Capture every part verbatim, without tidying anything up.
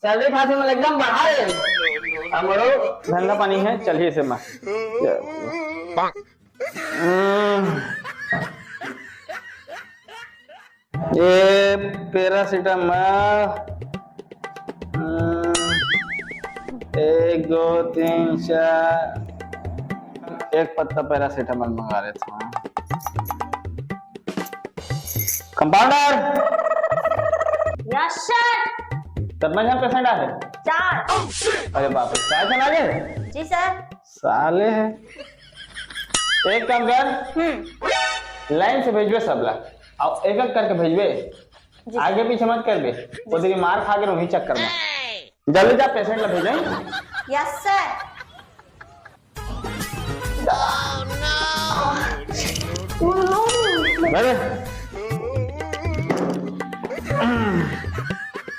सर्दी खांसी में एकदम बढ़ा दे। हमरो धंधा पानी है, चलिए से मैं। हम्म। ये पैरासिटामोल, हम्म, एक, दो, तीन, चार, एक पत्ता पैरासिटामोल मंगा लेता हूँ। कंपाउंडर! Yes sir. कितना झन पेशेंट आ है? चार। अरे बाप रे, चार झन आ गए? जी सर। साले है। एक काम कर, हम्म। लाइन से भेजबे सबला, और एक एक करके भेजबे। जी। आगे पीछे मत करबे, वो तेरी मार खा के वहीं चक्कर में। जल्दी जा, पेशेंट ला भेजे। Yes sir. अरे,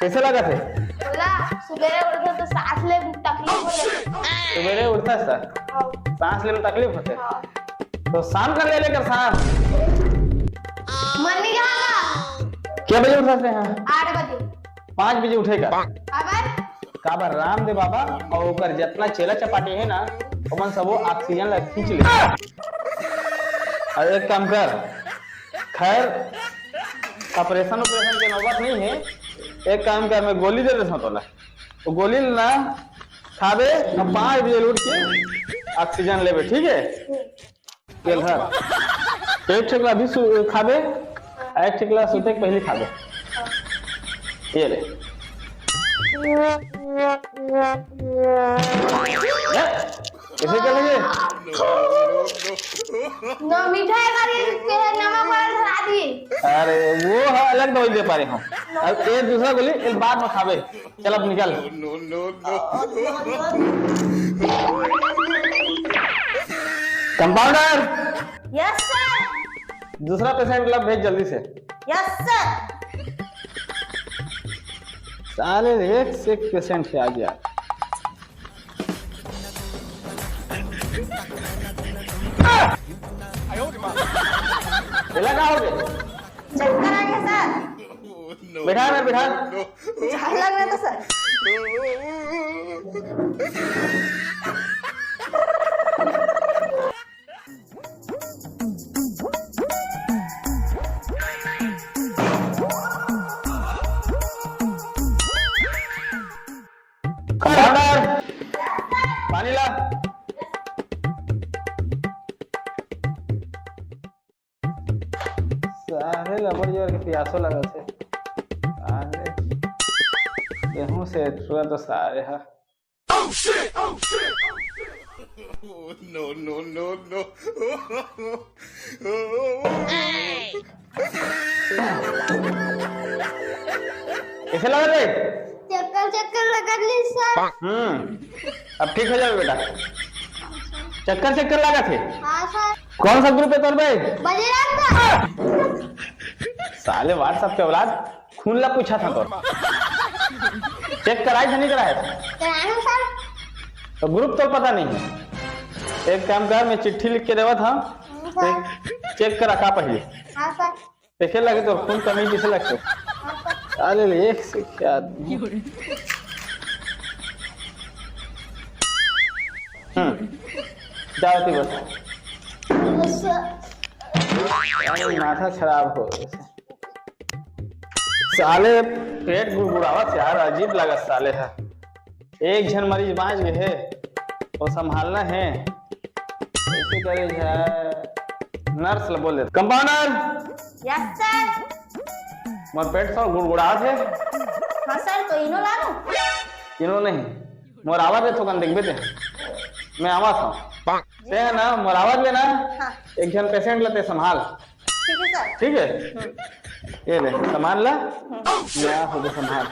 कैसे लगा थे? बोला, सुबेरे उठे तो सांस ले में तकलीफ हो जाती। सुबेरे उठता है सर, हाँ। सांस ले में तकलीफ होते? हाँ। तो शाम कर ले लेकर सांस। मन नहीं जाएगा। क्या बजे उठता है? हाँ। आठ बजे। पाँच बजे उठेगा। अबर? काबर रामदेव बाबा और ओकर जितना चेला चपाटी है ना, ओमन सबो ऑक्सीजन ला खींच ले। और एक काम कर, खैर, ऑपरेशन, ऑपरेशन के नौबत नहीं है। एक काम कर, मैं गोली दे देता हूँ तोला, वो गोली ना खाबे, अब पाँच बजे उठ के ऑक्सीजन लेबे, ठीक है? ये ला, एक ठेकला अभी सु-, खाबे, एक ठेकला सुते के पहले खाबे। ये ले। कैसे कर लगे? ना मिठाई करी के नमक वाला धरा दी। अरे, वो है, अलग दवाई दे पा रहे हम। अब ये दूसरा गोली, एक बाद में खाबे। चल, अब निकल। कंपाउंडर! Yes sir. दूसरा पेशेंट ला भेज जल्दी से। Yes sir. साले, एक से एक पेशेंट है आज यार। एला का हो गया? चक्कर आ गया सर। बैठा ना, बैठा। झाड़ लग रहा था सर। कंपाउंडर, पानी ला। सारे ला बड़ जोर के प्यासो लगत हे। सारे गेहूं से छुआ तो सारे हा। Oh, shit! Oh, shit! Oh, shit! No, no, no, no. कैसे लगा रे? चक्कर, चक्कर लगा ली सर। हम्म, अब ठीक हो जाओ बेटा। चक्कर, चक्कर लगा थे? हाँ सर। कौन सा ग्रुप है तोर भाई? बजरंग का। साले WhatsApp के औलाद, खून ला पूछा था तो। चेक कराए थे, नहीं कराए थे? कराए हूँ सर। तो ग्रुप तो पता नहीं है। एक काम कर, मैं चिट्ठी लिख के देवत हूँ, हाँ, सर। चेक करा का पहले। हाँ सर। देखे लगे तो खून कमी किसे लगते? हाँ सर। अरे ले, एक से क्या आदमी। हम्म, जाओ ती बस। बस सर। अरे माथा खराब हो गया। साले पेट गुड़गुड़ावत यार, अजीब लागत साले हा। एक झन मरीज बांच गए हे, वो संभालना है। कैसे करे जाए? नर्स ला बोल दे। कंपाउंडर! Yes sir. मोर पेट तो गुड़गुड़ावत हे। हाँ सर, तो इनो ला लो। इनो नहीं, मोर आवाज है थोकन देखबे ते। मैं आवाज हूँ। ते है ना, मोर आवाज लेना। हाँ। एक झन पेशेंट ला ते संभाल। ठीक है सर। ठीक है? हम्म। ये ले, सामान ला। हम्म। या हो गया सामान।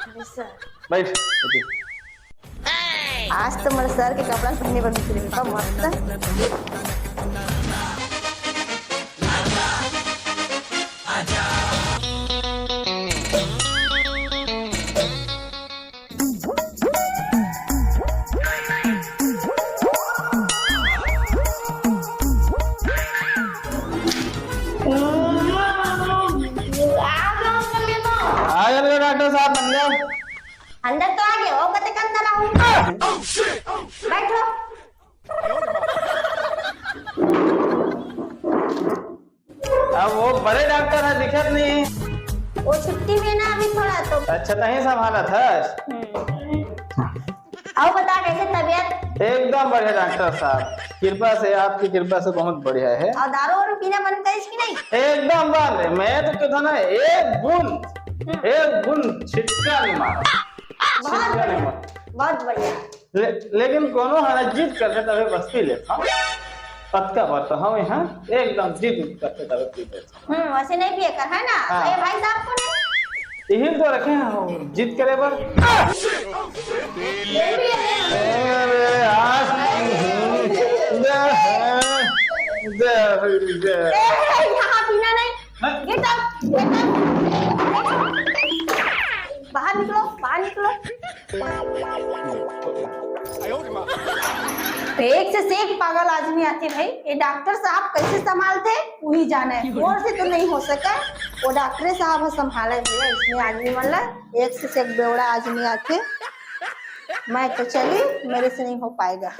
जी सर। बैठ, बैठ। आज तो मोर सर के कपड़ा पहने बर मिल गया, मस्त। आ गए डॉक्टर साहब, अंदर। अंदर अब वो बड़े डॉक्टर हे, दिखत नहीं। वो छुट्टी में ना अभी थोड़ा तो। अच्छा, तहीं संभालत हस? हम्म। अउ बता, कैसे तबीयत? एकदम बढ़िया डॉक्टर साहब, कृपा से, आपकी कृपा से बहुत बढ़िया हे। अउ दारू वारू पीना बंद करिस कि नहीं? एकदम बंद हे। मैं तो कहता ना, एक बूंद, हम्म। एक बूंद छिटका नहीं मारा। बहुत छिटका नहीं बढ़िया, मारा। बहुत बढ़िया। ले, लेकिन कोनो ह जिद करथे तभे बस पी लेथंव। पतका बर तो हवे, हाँ, एकदम जिद करथे तभे पी लेथंव। हम्म, वैसे नहीं पिए कर, है ना? हाँ। ये भाई साहब कौन है? यही तो रखे हैं हम, जिद करे बर। ये भी है। अरे यार। दे, दे, दे। ए, यहाँ पीना नहीं। हाँ? Get out, get out। बाहर निकलो, बाहर निकलो। एक से, से एक पागल आदमी आथे भाई। ये डॉक्टर साहब कैसे संभालथे, वही जाने। मोर से तो नहीं हो सके, वो डॉक्टर साहब ह संभाले भैया। इसने आदमी मन ला, एक से, से एक बेवड़ा आदमी आथे। मैं तो चली, मेरे से नहीं हो पाएगा।